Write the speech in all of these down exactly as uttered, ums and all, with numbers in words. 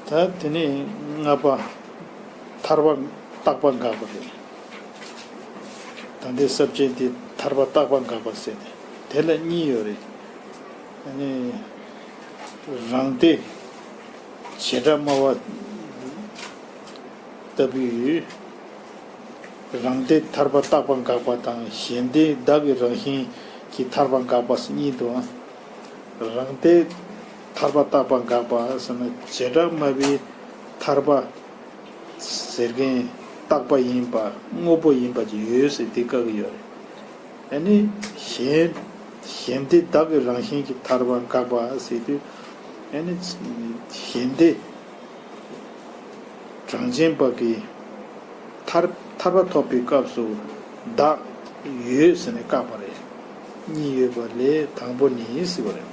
ད་དེ་ནས་ལྔ་པ། ཐར་པ་རྟག་པ་འགག་པ་རེད། ད་ལྟའི་ས་བཅད་འདི་ཐར་པ་རྟག་པ་འགག་པ་ཟེར་ཏེ། དེ་ལ་གཉིས་ཡོད་རེད། ཨ་ནི་རང་སྡེ་བྱེ་བྲག་སྨྲ་བ་ལྟ་བུའི། རང་སྡེ་ཐར་པ་རྟག་པ་འགག་པ་དང་གཞན་སྡེ་བདག་གི་རང་བཞིན་གྱི་ཐར་པ་འགག་པ་ཟེར་གཉིས་འདུག། རང་སྡེ་ཐར་པ་རྟག་པ་འགག་པ་ཟེར་ན་བྱེ་བྲག་སྨྲ་བའི་ཐར་པ་ཟེར་མཁན་རྟག་པ་ཡིན་པ་དངོས་པོ་ཡིན་པ་ཅིག་ཡོད་ཟེར་དེ་བཀག་གི་ཡོད་རེད། ཨ་ནི་གཞན་གཞན་སྡེ་བདག་གི་རང་བཞིན་གྱི་ཐར་པ་འགག་པ་ཟེར་དུས། ཨ་ནི་གཞན་སྡེ་གྲངས་ཅན་པ་གི་ཐར་ཐར་པ་ཐོབ་པའི་སྐབས་སུ་བདག་ཡོད་ཟེར་ནས་བཀག་པ་རེད། གཉིས་ཡོད་པ་ལས་དང་པོ་ནི་ཟེར་བ་རེད།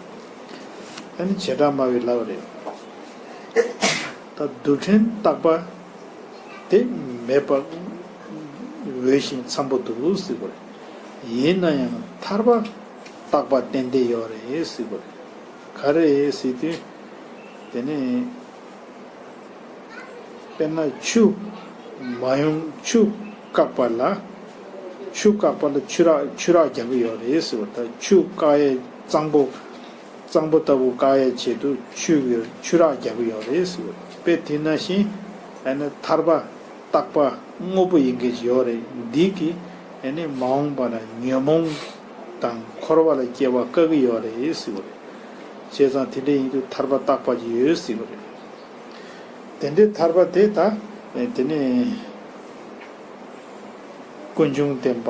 ཨ་ནི་བྱེ་བྲག་སྨྲ་བའི་ལབ་རེད། ད་རྡུལ་ཕྲན་རྟག་པ་དེ་མེད་པ་འོས་ཤིང་འཚམ་པོ་འདུག་ཟེར་བ་རེད། ཡིན་ན་ཡང་ཐར་པ་རྟག་པ་ཏན་ཏན་ཡོད་རེད་ཟེར་བ་རེད། ག་རེ་ཟེར་དུས། དེ་ནས་དཔེར་ན་ཆུ་མ་ཡོང་ཆུ་བཀག་པ་ལ། ཆུ་བཀག་པ་ལ་ཆུ་རགས་ཆུ་རགས་རྒྱག་གི་ཡོད་རེད་ཟེར་བ། ད་ཆུ་བཀག་ཡས་གཙང་པོ། གཙང་པོ་ལྟ་བུ་བཀག་ཡས་ཆེད་དུ་ཆུ་ཆུ་རགས་རྒྱག་གི་ཡོད་རེད་ཟེར་བ། དཔེ་དེ་ནང་བཞིན་ཨ་ནི་ཐར་པ་རྟག་པ་དངོས་པོ་ཡིན་མཁན་ཞིག་ཡོད་རེད། འདི་གིས་ཨ་ནི་མ་འོངས་པ་ན་ཉོན་མོངས་དང་འཁོར་བ་ལ་སྐྱེ་བ་བཀག་གི་ཡོད་རེད་ཟེར་བ་རེད། བྱས་ཙང་དེ་འདྲ་ཡིན་དུས་ཐར་པ་རྟག་པ་ཅིག་ཡོད་ཟེར་བ་རེད། དེ་འདྲའི་ཐར་པ་དེ་ད་དེ་ནས་ཀུན་འབྱུང་བདེན་པ།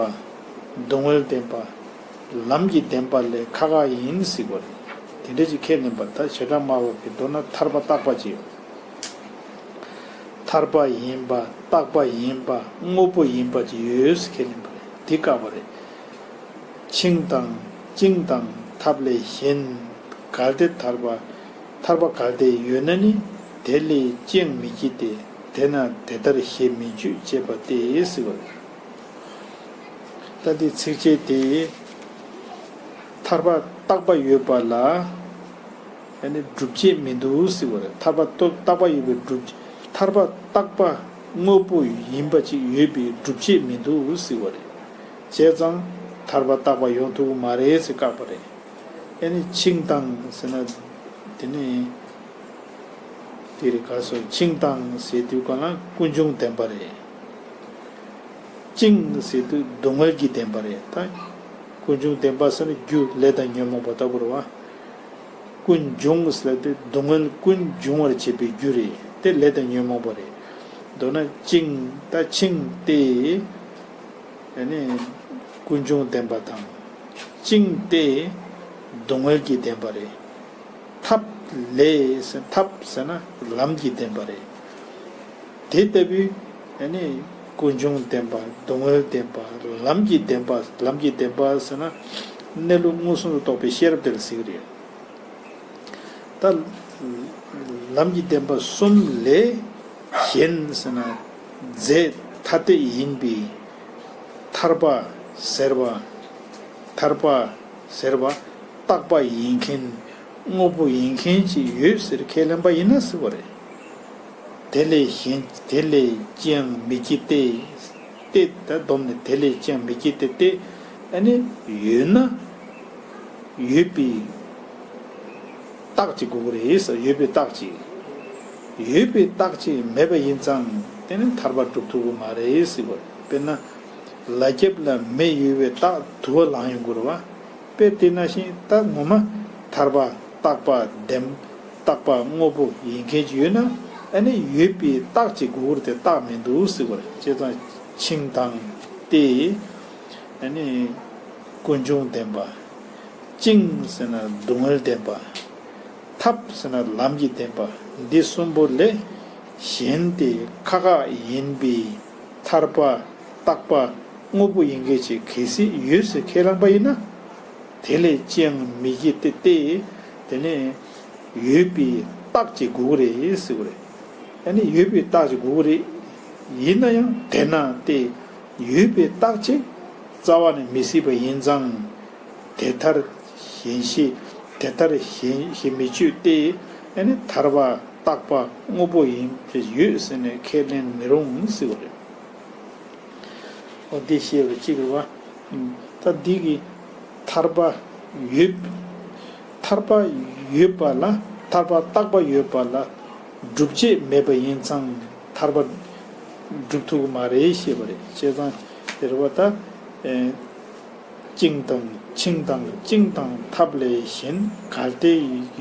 སྡུག་བསྔལ་བདེན་པ། ལམ་གྱི་བདེན་པ་ལས་ཁག་ཁག་ཡིན་ཟེར་བ་རེད། དེ་འདྲ་ཅིག་ཁས་ལེན་པ་ད་བྱེ་བྲག་སྨྲ་བ་གི་མདོར་ན་ཐར་པ་རྟག་པ་ཅིག་ཡོད། ཐར་པ་ཡིན་པ་རྟག་པ་ཡིན་པ་དངོས་པོ་ཡིན་པ་ཅིག་ཡོད་ཟེར་ཁས་ལེན་པ་རེད། དེ་བཀག་པ་རེད། འཆིང་དང་བཅིངས་དང་ཐབས་ལས་གཞན། གལ་ཏེ་ཐར་པ་ཐར་པ་གལ་ཏེ་ཡོད་ན་ནི། དེ་ལས་ཅི་ཡང་མི་བགྱིད་དེ། དེས་ན་དེ་ལྟར་ཞེ་མི་འཇུག་ཅེས་པ་སྟེ་ཟེར་བ་རེད། ད་འདི་ཚིགས་བཅད་དེ་ཐར་པ་རྟག་པ་ཡོད་པ་ལ། ཨ་ནི་སྒྲུབ་བྱེད་མི་འདུག་ཟེར་བ་རེད། ཐར་པ་རྟོག་རྟག་པ་ཡོད་པའི་སྒྲུབ། ཐར་པ་རྟག་པ་དངོས་པོ་ཡིན་པ་ཅིག་ཡོད་པའི་སྒྲུབ་བྱེད་མི་འདུག་ཟེར་བ་རེད། བྱས་ཙང་ཐར་པ་རྟག་པ་ཡོང་ཐུབ་ཀྱི་མ་རེད་ཟེར་བཀག་པ་རེད། ཨ་ནི་འཆིང་དང་ཟེར་ན་དེ་ནི་དེ་རེད། ག་སོ་འཆིང་དང་ཟེར་དུས་ག་ལ་ཀུན་འབྱུང་བདེན་པ་རེད། བཅིངས་ཟེར་དུས་སྡུག་བསྔལ་གྱི་བདེན་པ་རེད། ད་ཀུན་འབྱུང་བདེན་པ་ཟེར་ན་རྒྱུ་ལས་དང་ཉོན་མོངས་པ་ལྟ་བུ་རེད་བ། ཀུན་འབྱུང་ཟེར་དུས་སྡུག་བསྔལ་ཀུན་འབྱུང་བར་བྱེད་པའི་རྒྱུ་རེད། དེ་ལས་དང་ཉོན་མོངས་པ་རེད། མདོར་ན་བཅིངས་ད་འཆིང་སྟེ། ཨ་ནི་ཀུན་འབྱུང་བདེན་པ་དང་། བཅིངས་ཏེ་སྡུག་བསྔལ་གྱི་བདེན་པ་རེད། ཐབས་ལས་ཟེར་ཐབས་ཟེར་ན་ལམ་གྱི་བདེན་པ་རེད། དེ་ལྟ་བུའི་ཨ་ནི་ཀུན་འབྱུང་བདེན་པ་སྡུག་བསྔལ་བདེན་པ་ལམ་གྱི་བདེན་པ། ལམ་གྱི་བདེན་པ་ཟེར་ན་གནས་ལུགས་མངོན་སུམ་དུ་རྟོགས་པའི་ཤེས་རབ་དེ་ལ་ཟེར་གྱི་རེད། ད་ལམ་གྱི་བདེན་པ་གསུམ་ལས་གཞན་ཟེར་ན་རྫས་ཐ་དད་ཡིན་པའི་ཐར་པ་ཟེར་བ། ཐར་པ་ཟེར་བ་རྟག་པ་ཡིན་མཁན་དངོས་པོ་ཡིན་མཁན་ཅིག་ཡོད་ཟེར་ཁས་ལེན་པ་ཡིན་ན་ཟེར་བ་རེད། དེ་ལས་གཞན་དེ་ལས་ཅི་ཡང་མི་བགྱིད་དེ། སྟེ་ད་སྡོམ་ནས་དེ་ལས་ཅི་ཡང་མི་བགྱིད་དེ་སྟེ། ཨ་ནི་ཡོད་ན་ཡོད་པའི་རྟགས་ཅིག་དགོས་ཀྱི་རེད་ཟེར། ཡོད་པའི་རྟགས་ཅིག་ཡོད་པའི་རྟགས་ཅིག་མེད་པ་ཡིན་ཙང་དེ་ནི་ཐར་པ་སྒྲུབ་ཐུབ་ཀྱི་མ་རེད་ཟེར་བ། དཔེར་ན་ལ་རྒྱབ་ལ་མེ་ཡོད་པའི་རྟགས་དུ་བ་ལང་ཡོང་དགོས་རེད་བ། དཔེ་དེ་ནང་བཞིན་ད་ངོ་མ་ཐར་པ་རྟག་པ་བདེན། རྟག་པ་དངོས་པོ་ཡིན་མཁན་ཅིག་ཡོད་ན་ཨ་ནི་ཡོད་པའི་རྟགས་ཅིག་དགོས་ཀྱི་རེད་དེ་རྟགས་མི་འདུག་ཟེར་བ་རེད། བྱས་ཙང་འཆིང་དང་སྟེ། ཨ་ནི་ཀུན་འབྱུང་བདེན་པ། བཅིངས་ཟེར་ན་སྡུག་བསྔལ་བདེན་པ། ཐབས་ཟེར་ན་ལམ་གྱི་བདེན་པ། འདི་གསུམ་པོ་ལས་གཞན་ཏེ་ཁག་ཁག་ཡིན་པའི་ཐར་པ་རྟག་པ་དངོས་པོ་ཡིན་མཁན་ཅིག་གལ་སྲིད་ཡོད་ཟེར་ཁས་བླངས་པ་ཡིན་ན། དེ་ལས་ཅི་ཡང་མི་བགྱིད་དེ་སྟེ། དེ་ནས་ཡོད་པའི་རྟགས་ཅིག་དགོས་ཀྱི་རེད་ཟེར་བ་རེད། ཨ་ནི་ཡོད་པའི་རྟགས་ཅིག་དགོས་ཀྱི་རེད། ཡིན་ན་ཡང་དེས་ན་སྟེ་ཡོད་པའི་རྟགས་ཅིག་རྩ་བ་ནས་མི་སྲིད་པ་ཡིན་ཙང་། དེ་ལྟར་གཞན་ཞེས་དེ་ལྟར་གཞན་ཞེས་མི་བརྗོད་དེ། ཨ་ནི་ཐར་པ་ རྟག་པ་དངོས་པོ་ཡིན་པས་ཡོད་ཟེར་ནས་ཁས་ལེན་མི་རུང་ཟེར་བ་རེད། འོ་འདི་བཤད་པ་གཅིག་རེད་བ། ད་འདི་གི་ཐར་པ་ཡོད། ཐར་པ་ཡོད་པ་ལ་ཐར་པ་རྟག་པ་ཡོད་པ་ལ་སྒྲུབ་བྱེད་མེད་པ་ཡིན་ཙང་ཐར་པ་སྒྲུབ་ཐུབ་ཀྱི་མ་རེད་ཞེས་པ་རེད། བྱས་ཙང་དེ་རེད་བ། ད་ཨེ། བཅིངས་དང་འཆིང་དང་བཅིངས་དང་ཐབས་ལས་གཞན་གལ་ཏེ་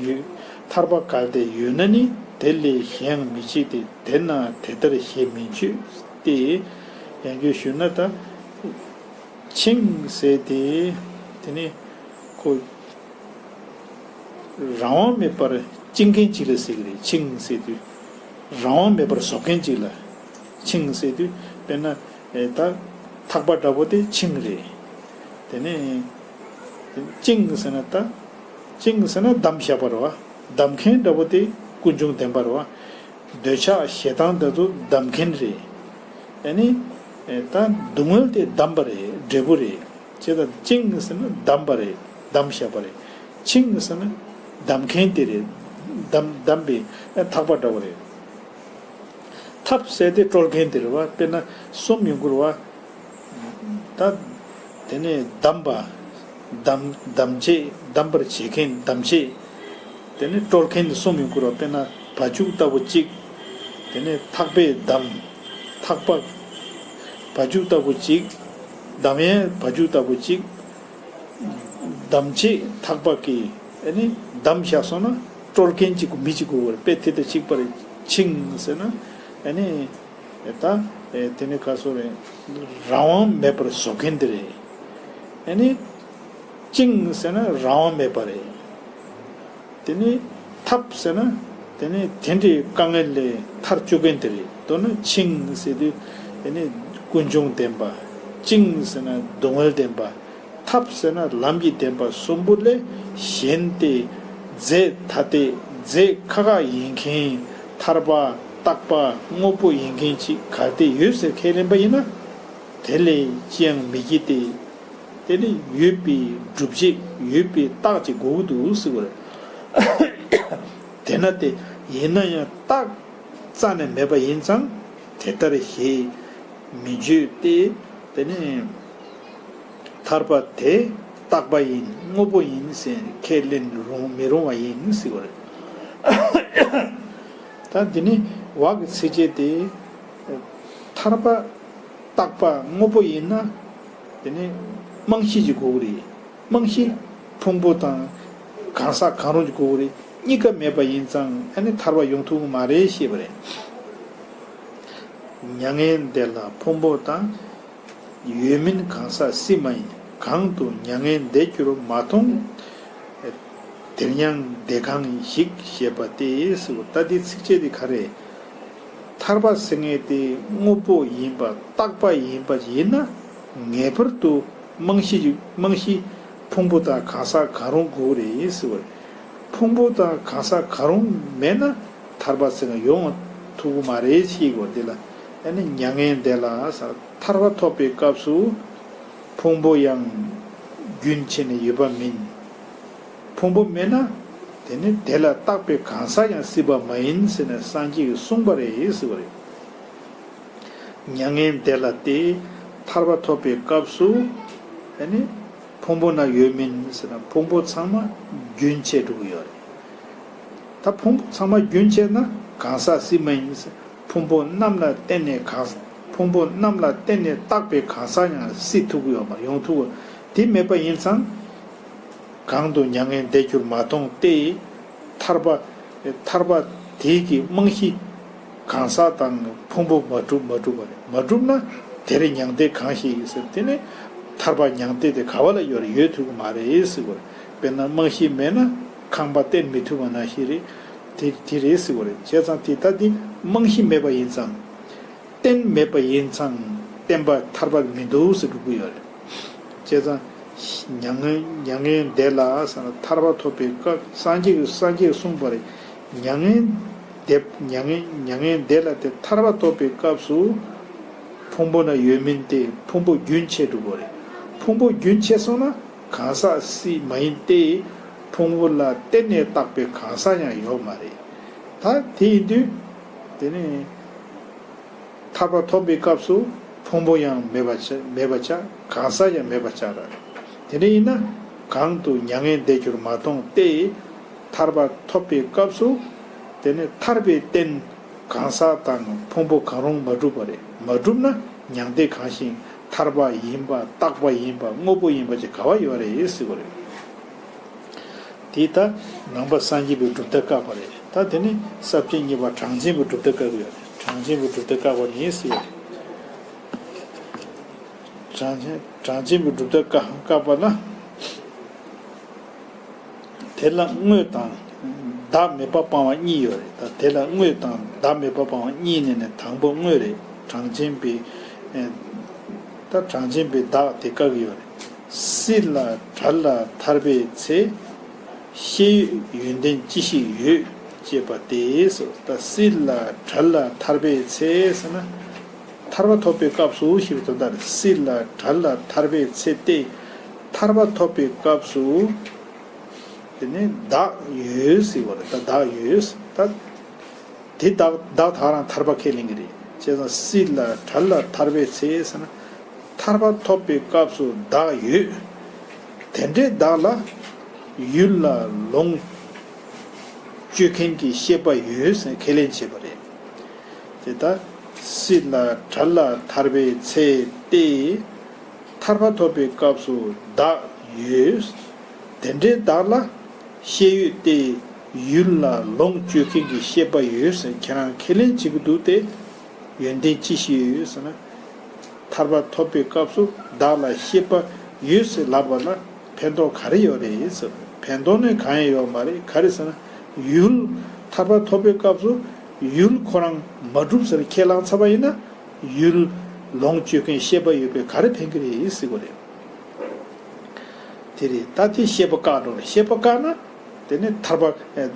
ཡོད། ཐར་པ་གལ་ཏེ་ཡོད་ན་ནི་དེ་ལས་གཞན་ཡང་མི་བྱེད་དེ། དེས་ན་དེ་ལྟར་ཞེས་མི་བརྗོད་དེ། ཡང་བསྐྱར་ཞུས་ན་ད་འཆིང་ཟེར་དེ། དེ་ནི་ཁོ་རང་དབང་མེད་པར་བཅིངས་མཁན་ཅིག་ལ་ཟེར་གི་རེད། འཆིང་ཟེར་དུས་རང་དབང་མེད་པར་བཟོ་མཁན་ཅིག་ལ་འཆིང་ཟེར་དུས། དཔེར་ན་ད་ཐག་པ་འདྲ་པོ་དེ་འཆིང་རེད། དེ་ནས་བཅིངས་ཟེར་ན་ད། བཅིངས་ཟེར་ན་བསྡམས་བཞག་པ་རེད་བ། བསྡམས་མཁན་འདྲ་པོ་དེ་ཀུན་འབྱུང་བདེན་པ་རེད་བ། འདོད་ཆགས་ཞེ་སྡང་དེ་ཚོ་བསྡམས་མཁན་རེད། ཨ་ནི་ད་སྡུག་བསྔལ་དེ་བསྡམས་པ་རེད། འབྲས་བུ་རེད། བྱས་ཙང་བཅིངས་ཟེར་ན་བསྡམས་པ་རེད། བསྡམས་བཞག་པ་རེད། འཆིང་ཟེར་ན་བསྡམས་མཁན་དེ་རེད། བསྡམས་བསྡམས་པའི་ཐག་པ་འདྲ་པོ་རེད། ཐབས་ཟེར་དེ་དཀྲོལ་མཁན་དེ་རེད་བ། དཔེར་ན་གསུམ་ཡོང་གི་རེད་བ། ད་དེ་ནས་བསྡམས་པ། བསྡམས་བསྡམས་བྱེད། བསྡམས་པར་བྱེད་མཁན་བསྡམས་བྱེད། དེ་ནས་དཀྲོལ་མཁན་དེ་གསུམ་ཡོང་གི་རེད་བ། དཔེར་ན་བ་ཕྱུགས་ལྟ་བུ་གཅིག། དེ་ནས་ཐག་པས་བསྡམས། ཐག་པ་བ་ཕྱུགས་ལྟ་བུ་གཅིག། བསྡམས་ཡས་བ་ཕྱུགས་ལྟ་བུ་གཅིག། བསྡམས་བྱེད་ཐག་པ་གིས་ཨ་ནི་བསྡམས་བཞག་སོང་ན་དཀྲོལ་མཁན་གཅིག་པུ་མི་གཅིག་པུ་བར་དཔེ་དེ་དང་གཅིག་པ་རེད། འཆིང་ཟེར་ན་ཨ་ནི་ད་དེ་ནི་ག་སོ་རེད། རང་དབང་མེད་པར་བཟོ་མཁན་དེ་རེད། ཨ་ནི་བཅིངས་ཟེར་ན་རང་དབང་མེད་པ་རེད། དེ་ནི་ཐབས་ཟེར་ན་དེ་ནི་དེ་འདྲའི་དཀའ་ངལ་ལས་ཐར་བཅུག་མཁན་དེ་རེད། མདོར་ན་འཆིང་ཟེར་དུས་དེ་ནི་ཀུན་འབྱུང་བདེན་པ། བཅིངས་ཟེར་ན་སྡུག་བསྔལ་བདེན་པ། ཐབས་ཟེར་ན་ལམ་གྱི་བདེན་པ་གསུམ་པོ་ལས་གཞན་ཏེ། རྫས་ཐ་དད་རྫས་ཁ་ཁ་ཡིན་མཁན་ཐར་པ་རྟག་པ་དངོས་པོ་ཡིན་མཁན་ཅིག་གལ་ཏེ་ཡོད་ཟེར་ཁས་ལེན་པ་ཡིན་ན་དེ་ལས་ཅི་ཡང་མི་བགྱིད་དེ། དེ་ནི་ཡོད་པའི་སྒྲུབ་བྱེད་ཡོད་པའི་རྟགས་ཀྱི་དགོས་ཀྱི་འདུག་ཟེར་བ་རེད། དེས་ན་དེ་ཡིན་ན་ཡང་རྟགས་རྩ་ནས་མེད་པ་ཡིན་ཙང་དེ་ལྟར་ཞེས་མི་བརྗོད་དེ། དེ་ནི་ཐར་པ་དེ་རྟག་པ་ཡིན། དངོས་པོ་ཡིན་ཟེར་ཁས་ལེན་རུང་མི་རུང་བ་ཡིན་ཟེར་བ་རེད། ད་འདི་ནི་བ་གི་ཚིགས་བཅད་དེ་ཐར་པ་རྟག་པ་དངོས་པོ་ཡིན་ན་དེ་ནི་རྨང་གཞི་ཅིག་དགོས་ཀྱི་རེད། རྨང་གཞི་ཕུང་པོ་དང་གང་ཟག་གང་རུང་ཅིག་དགོས་ཀྱི་རེད། གཉིས་ཀ་མེད་པ་ཡིན་ཙང་ཨ་ནི་ཐར་པ་ཡོང་ཐུབ་ཀྱི་མ་རེད་ཞེས་པ་རེད། མྱ་ངན་འདས་ལ་ཕུང་པོ་དང་། ཡོད་མིན་གང་ཟག་སྲིད་མ་ཡིན། གང་དུ་མྱ་ངན་འདས་གྱུར་མ་མཐོང་། དེར་མྱང་འདས་གང་ཞིག་ཞེས་པ་སྟེ་ཟེར་བ། ད་འདི་ཚིགས་བཅད་འདི་ག་རེ། ཐར་པ་ཟེར་མཁན་དེ་དངོས་པོ་ཡིན་པ་རྟག་པ་ཡིན་པ་ཡིན་ན་ངེས་པར་དུ་རྨང་གཞི་རྨང་གཞི་ཕུང་པོ་དང་གང་ཟག་གང་རུང་དགོས་རེད་ཟེར་བ། ཕུང་པོ་དང་གང་ཟག་གང་རུང་མེད་ན་ཐར་པ་ཟེར་མཁན་ཡོང་ཐུབ་ཀྱི་མ་རེད་ཞེས་གོ། འདི་ལ་ཨ་ནི་མྱ་ངན་འདས་ལ་ཟེར། ཐར་པ་ཐོབ་པའི་སྐབས་སུ་ཕུང་པོ་ཡང་རྒྱུན་ཆད་ནས་ཡོད་པ་མིན། ཕུང་པོ་མེད་ན་དེ་ནི་དེ་ལ་བཏགས་པའི་གང་ཟག་ཡང་སྲིད་པ་མ་ཡིན་ཟེར་ནས་སངས་རྒྱས་ཀྱིས་གསུངས་པ་རེད་ཟེར་བ་རེད། མྱ་ངན་འདས་ལ་སྟེ། ཐར་པ་ཐོབ་པའི་སྐབས་སུ་ཨ་ནི་ཕུང་པོ་ན་ཡོད་མིན་ཟེར་ན་ཕུང་པོ་ཚང་མ་རྒྱུན་ཆད་འགྲོ་གི་ཡོད་རེད། ད་ཕུང་པོ་ཚང་མ་རྒྱུན་ཆད་ན་གང་ཟག་སྲིད་མ་ཡིན་ཟེར། ཕུང་པོ་རྣམས་ལ་བརྟེན་ནས་གང་ཕུང་པོ་རྣམས་ལ་བརྟེན་ནས་བཏགས་པའི་གང་ཟག་ཡང་སྲིད་ཐུབ་ཀྱི་ཡོད་མ་ཡོང་ཐུབ་ཀྱི། དེ་མེད་པ་ཡིན་ཙང་གང་དུ་མྱ་ངན་འདས་གྱུར་མ་མཐོང་སྟེ། ཐར་པ་ཐར་པ་དེ་གི་རྨང་གཞི་གང་ཟག་དང་ཕུང་པོ་མ་གྲུབ་མ་གྲུབ་པ་རེད། མ་གྲུབ་ན་དེར་མྱང་འདས་གང་ཞིག་ཟེར། དེ་ནི་ཐར་པ་མྱང་འདས་དེ་ག་བ་ལ་ཡོད་རེད། ཡོད་ཐུབ་ཀྱི་མ་རེད་ཟེར་བ་རེད། དཔེར་ན་རྨང་གཞི་མེད་ན་ཁང་པ་བརྟན་མི་ཐུབ་པ་ནང་བཞིན་རེད། དེ་དེ་རེད་ཟེར་བ་རེད། བྱས་ཙང་དེ་ལྟ་དེ་རྨང་གཞི་མེད་པ་ཡིན་ཙང་། རྟེན་མེད་པ་ཡིན་ཙང་བརྟེན་པ་ཐར་པར་མི་འདུག་ཟེར་འགྲོ་གི་ཡོད་རེད། བྱས་ཙང་མྱ་ངན་མྱ་ངན་འདས་ལ་ཟེར་ན་ཐར་པ་ཐོབ་པའི་སྐབས་སངས་རྒྱས་ཀྱིས་སངས་རྒྱས་ཀྱིས་གསུངས་པ་རེད། མྱ་ངན་འདས་མྱ་ངན་མྱ་ངན་འདས་ལ་སྟེ། ཐར་པ་ཐོབ་པའི་སྐབས་སུ་ཕུང་པོ་ན་ཡོད་མིན་ཏེ། ཕུང་པོ་རྒྱུན་ཆད་འགྲོ་གི་རེད། ཕུང་པོ་རྒྱུན་ཆད་སོང་ན་གང་ཟག་སྲིད་མ་ཡིན་ཏེ། ཕུང་པོ་ལ་བརྟེན་ནས་བཏགས་པའི་གང་ཟག་ཡང་ཡོད་མ་རེད། ད་དེ་ཡིན་དུས་དེ་ནི་ཐར་པ་ཐོབ་པའི་སྐབས་སུ་ཕུང་པོ་ཡང་མེད་པ་ཆ་མེད་པ་ཆ། གང་ཟག་ཡང་མེད་པ་ཆགས་ར། དེ་འདྲ་ཡིན་ན་གང་དུ་མྱ་ངན་འདས་གྱུར་མ་མཐོང་སྟེ། ཐར་པ་ཐོབ་པའི་སྐབས་སུ་དེ་ནི་ཐར་པའི་རྟེན་གང་ཟག་དང་ཕུང་པོ་གང་རུང་མ་གྲུབ་པ་རེད། མ་གྲུབ་ན་མྱང་འདས་གང་ཞིག་ཐར་པ་ཡིན་པ་རྟག་པ་ཡིན་པ་དངོས་པོ་ཡིན་པ་ཅིག་ག་བ་ཡོད་རེད་ཟེར་བ་རེད། དེ་ལྟར་ནང་པ་སངས་རྒྱས་པའི་གྲུབ་མཐས་བཀག་པ་རེད། ད་དེ་ནི་ས་བཅད་གཉིས་པ་གྲངས་ཅན་པའི་གྲུབ་མཐས་བཀག་གི་ཡོད་རེད། གྲངས་ཅན་པའི་གྲུབ་མཐས་བཀག་པ་ནི་ཟེར་བ་རེད། གྲངས་ཅན་གྲངས་ཅན་པའི་གྲུབ་མཐས་བཀག་བཀག་པ་ན། དེ་ལ་དངོས་དང་བདག་མེད་པ་སྤང་བ་གཉིས་ཡོད་རེད། ད་དེ་ལ་དངོས་དང་བདག་མེད་པ་སྤང་བ་གཉིས་ནས་ནི་དང་པོ་དངོས་རེད། གྲངས་ཅན་པའི་ཨེ། ད་གྲངས་ཅན་པའི་བདག་དེ་བཀག་གི་ཡོད་རེད། སྲིད་ལ་བྲལ་ལ་ཐར་པའི་ཚེ། ཤེས་ཡོད་ཡོན་ཏན་ཅི་ཞིག་ཡོད་ཅེས་པ་སྟེ་སོ། ད་སྲིད་ལ་བྲལ་ལ་ཐར་པའི་ཚེ་ཟེར་ན། ཐར་པ་ཐོབ་པའི་སྐབས་སུ་ཞེས་པའི་དོན་དག་རེད། སྲིད་ལ་བྲལ་ལ་ཐར་པའི་ཚེ་སྟེ། ཐར་པ་ཐོབ་པའི་སྐབས་སུ་དེ་ནི་བདག་ཡོད་ཟེར་བ་རེད། ད་བདག་ཡོད། ད་དེ་བདག་བདག་དེ་རང་ཐར་པ་ཁས་ལེན་གྱི་རེད། བྱས་ཙང་སྲིད་ལ་བྲལ་ལ་ཐར་པའི་ཚེ་ཟེར་ན། ཐར་པ་ཐོབ་པའི་སྐབས་སུ་བདག་ཡོད། དེ་འདྲའི་བདག་ལ་ཡུལ་ལ་ལོངས་སྤྱོད་མཁན་གྱི་ཤེས་པ་ཡོད་ཟེར་ཁས་ལེན་བྱེད་པ་རེད། དེ་ལྟར་སྲིད་ལ་བྲལ་ལ་ཐར་པའི་ཚེ་སྟེ། ཐར་པ་ཐོབ་པའི་སྐབས་སུ་བདག་ཡོད། དེ་འདྲའི་བདག་ལ་ཤེས་ཡོད་དེ་ཡུལ་ལ་ལོངས་སྤྱོད་མཁན་གྱི་ཤེས་པ་ཡོད་ཟེར་ཁྱེད་རང་ཁས་ལེན་བྱེད་ཀྱི་འདུག་སྟེ། ཡོན་ཏན་ཅི་ཞིག་ཡོད་ཟེར་ན། ཐར་པ་ཐོབ་པའི་སྐབས་སུ་བདག་ལ་ཤེས་པ་ཡོད་ཟེར་ལབ་པ་ལ་ཕན་ཐོགས་ག་རེ་ཡོད་རེད་ཟེར། ཕན་ཐོགས་ནི་གང་ཡང་ཡོད་མ་རེད། ག་རེ་ཟེར་ན། ཡུལ་ཐར་པ་ཐོབ་པའི་སྐབས་སུ་ཡུལ་ཁོ་རང་མ་གྲུབ་ཟེར་ཁས་བླངས་ཚར་བ་ཡིན་ན། ཡུལ་ལོངས་སྤྱོད་མཁན་ཤེས་པ་ཡོད་པས་ག་རེ་ཕན་གྱི་རེད་ཟེར་བ་རེད། དེ་རེད། ད་དེ་ཤེས་པ་བཀག་འགྲོ་རེད། ཤེས་པ་བཀག་ན་དེ་ནི་ཐར་པ་ཨེ།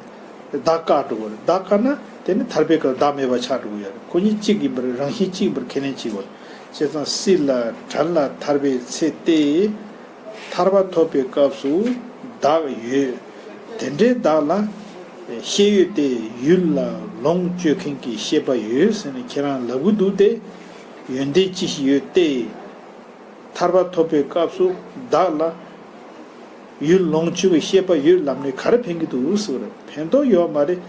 བདག་བཀག་འགྲོ་གི་རེད། བདག་བཀག་ན་དེ་ནི་ཐར་པའི་སྐབས་བདག་མེད་པ་ཆགས་འགྲོ་གི་ཡོད་རེད། ཁོ་གཉིས་གཅིག་ཡིན་པར་རང་བཞིན་གཅིག་ཡིན་པར་ཁས་ལེན་བྱེད་དགོས་རེད། བྱས་ཙང་སྲིད་ལ་བྲལ་ལ་ཐར་པའི་ཚེ་སྟེ། ཐར་པ་ཐོབ་པའི་སྐབས་སུ་བདག་ཡོད། དེ་འདྲའི་བདག་ལ་ཤེས་ཡོད་དེ་ཡུལ་ལ་ལོངས་སྤྱོད་མཁན་གྱི་ཤེས་པ་ཡོད་ཟེར་ནས་ཁྱེད་རང་ལབ་གི་འདུག་སྟེ། ཡོན་ཏན་ཅི་ཞིག་ཡོད་དེ། ཐར་པ་ཐོབ་པའི་སྐབས་སུ་བདག་ལ་ཡུལ་ལོངས་སྤྱོད་པའི་ཤེས་པ་ཡོད་ལབ་ནས་ག་རེ་ཕན་གྱི་འདུག་ཟེར་བ་རེད། ཕན་ཐོགས་ཡོད་མ་རེད།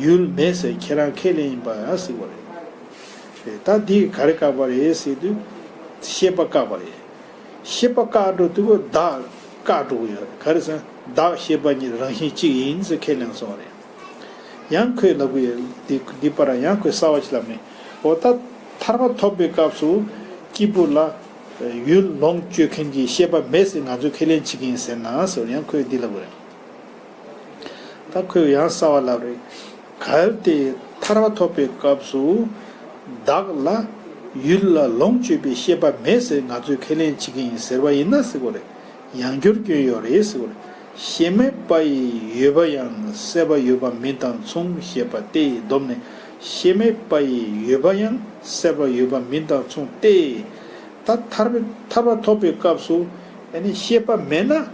ཡུལ་མེད་ཟེར་ཁྱེད་རང་ཁས་ལེན་ཡིན་པ་ཟེར་བ་རེད། རེད། ད་འདི་ག་རེ་བཀག་པ་རེད་ཟེར་དུས། ཤེས་པ་བཀག་པ་རེད། ཤེས་པ་བཀག་འགྲོ་དུས་བདག་བཀག་འགྲོ་གི་ཡོད་རེད། ག་རེ་ཟེར་ན་བདག་ཤེས་པ་གཉིས་རང་བཞིན་གཅིག་ཡིན་ཟེར་ཁས་ལེན་སོང་བ་རེད། ཡང་ཁོས་ལབ་གི་ཡོད། འདི་འདི་པར་ཡང་ཁོས་གསར་བ་ཞིག་ལབ་ནས། འོ་ད་ཐར་པ་ཐོབ་པའི་སྐབས་སུ་སྐྱེས་བུ་ལ་ཡུལ་ལོངས་སྤྱོད་མཁན་གྱི་ཤེས་པ་མེད་ཟེར་ང་ཚོས་ཁས་ལེན་བྱེད་ཀྱི་ཡིན་ཟེར་ན་ཟེར་ཡང་ཁོས་འདི་ལབ་གི་རེད། ད་ཁོས་ཡང་གསར་བ་ལབ་རེད། གལ་ཏེ་ཐར་པ་ཐོབ་པའི་སྐབས་སུ་བདག་ལ་ཡུལ་ལ་ལོངས་སྤྱོད་པའི་ཤེས་པ་མེད་ཟེར་ང་ཚོས་ཁས་ལེན་བྱེད་ཀྱི་ཡིན་ཟེར་བ་ཡིན་ན་ཟེར་གོ་རེད། ཡང་བསྐྱར་སྐྱོན་ཡོད་རེད་ཟེར་བ་རེད། ཤེས་མེད་པ་ཡི་ཡོད་པ་ཡང་སྲེད་པ་ཡོད་པ་མིན་དང་མཚུངས་ཞེས་པ་སྟེ། བསྡོམས་ནས་ཤེས་མེད་པ་ཡི་ཡོད་པ་ཡང་སྲེད་པ་ཡོད་པ་མིན་དང་མཚུངས་ཏེ། ད་ཐར་པ་ཐར་པ་ཐོབ་པའི་སྐབས་སུ་ཨ་ནི་ཤེས་པ་མེད་ན།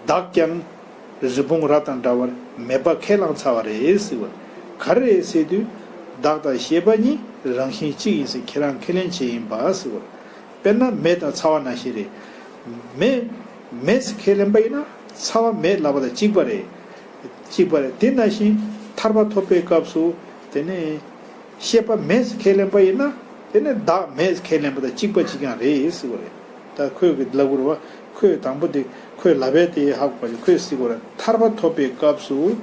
བདག་ཀྱང་རི་བོང་རྭ་དང་འདྲ་བར་མེད་པ་ཁས་བླངས་ཚར་བ་རེད་ཟེར་བ། ག་རེ་རེད་ཟེར་དུས། བདག་དང་ཤེས་པ་གཉིས་རང་བཞིན་གཅིག་ཡིན་ཟེར་ཁྱེད་རང་ཁས་ལེན་བྱས་ཡིན་པ་ཟེར་བ། དཔེར་ན་མེ་དང་ཚ་བ་ནང་བཞིན་རེད། མེ་མེད་ཟེར་ཁས་ལེན་པ་ཡིན་ན་ཚ་བ་མེད་ལབ་པ་དང་གཅིག་པ་རེད། གཅིག་པ་རེད། དེ་ནང་བཞིན་ཐར་པ་ཐོབ་པའི་སྐབས་སུ་དེ་ནས། ཤེས་པ་མེད་ཟེར་ཁས་ལེན་པ་ཡིན་ན། དེ་ནི་བདག་མེད་ཟེར་ཁས་ལེན་པ་དང་གཅིག་པ་གཅིག་རྐྱང་རེད་ཟེར་བ་རེད། ད་ཁོས་གི་ལབ་དགོས་རེད་བ། ཁོས་དང་པོ་དེ་ཁོས་ལབ་པའི་དེ་ཧ་གོ་བ་ཞིག་ཁོས་ཟེར་དགོས་རེད། ཐར་པ་ཐོབ་པའི་སྐབས་སུ།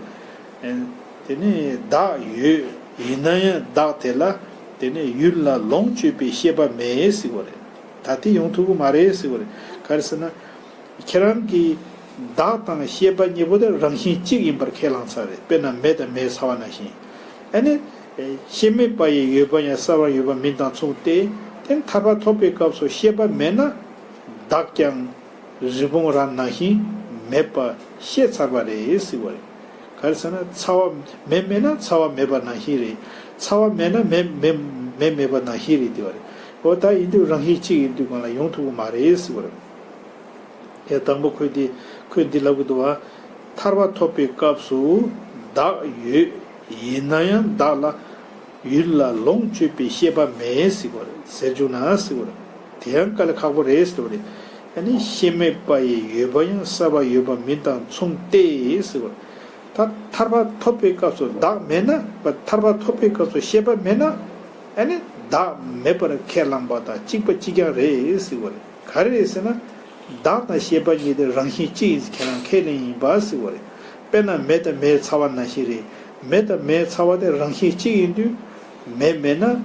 ཨེ། དེ་ནི་བདག་ཡོད། ཡིན་ན་ཡང་བདག་དེ་ལ་དེ་ནི་ཡུལ་ལ་ལོངས་སྤྱོད་པའི་ཤེས་པ་མེད་ཟེར་བ་རེད། ད་དེ་ཡོང་ཐུབ་ཀྱི་མ་རེད་ཟེར་བ་རེད། ག་རེ་ཟེར་ན། ཁྱེད་རང་གིས་བདག་དང་ཤེས་པ་གཉིས་པོ་དེ་རང་བཞིན་གཅིག་ཡིན་པར་ཁས་བླངས་ཚར་རེད། དཔེར་ན་མེ་དང་མེ་ཚ་བ་ནང་བཞིན། ཨ་ནི། ཤེས་མེད་པ་ཡི་ཡོད་པ་ཡང་སྲེད་པ་ཡོད་པ་མིན་དང་མཚུངས་ཏེ། དེ་ཐར་པ་ཐོབ་པའི་སྐབས་སུ་ཤེས་པ་མེད་ན། བདག་ཀྱང་རི་བོང་རྭ་ནང་བཞིན་མེད་པ་ཤེས་ཚར་བ་རེད་ཟེར་བ་རེད། ག་རེ་ཟེར་ན་ཚ་བ་མེ་མེད་ན་ཚ་བ་མེད་པ་ནང་བཞིན་རེད། ཚ་བ་མེད་ན་མེ་མེ་མེ་མེད་པ་ནང་བཞིན་རེད་དེ་བ་རེད། འོ་ད་ཡིན་དུས་རང་བཞིན་གཅིག་ཡིན་དུས་གང་ལ་ཡོང་ཐུབ་ཀྱི་མ་རེད་ཟེར་བ་རེད། ཡ་དང་པོ་ཁོས་འདི་ཁོས་འདི་ལབ་གི་འདུག་བ། ཐར་པ་ཐོབ་པའི་སྐབས་སུ་ བདག་ཡོད། ཡིན་ན་ཡང་བདག་ལ་ཡུལ་ལ་ལོངས་སྤྱོད་པའི་ཤེས་པ་མེད་ཟེར་བ་རེད། ཟེར་བཅུག་ན་ཟེར་བ་རེད། དེ་ཡང་དཀའ་ལས་ཁག་པོ་རེད་ཟེར་བ་རེད། ཨ་ནི་ཤེས་མེད་པ་ཡི་ཡོད་པ་ཡང་གསར་པ་ཡོད་པ་མིན་དང་མཚུངས་ཏེ་ཟེར་བ་རེད། ད་ཐར་པ་ཐོབ་པའི་སྐབས་སུ་བདག་མེད་ན། ཐར་པ་ཐོབ་པའི་སྐབས་སུ་ཤེས་པ་མེད་ན། ཨ་ནི་བདག་མེད་པར་ཁས་བླངས་པ་དང་གཅིག་པ་གཅིག་རྐྱང་རེད་ཟེར་བ་རེད། ག་རེ་རེད་ཟེར་ན། བདག་དང་ཤེས་པ་གཉིས་དེ་རང་བཞིན་གཅིག་ཡིན་ཟེར་ཁས་ལེན་ཡིན་པ་ཟེར་བ་རེད། དཔེར་ན་མེ་དང་མེའི་ཚ་བ་ནང་བཞིན་རེད། མེ་དང་མེའི་ཚ་བ་དེ་རང་བཞིན་གཅིག་ཡིན་དུས། མེ་མེད་ན་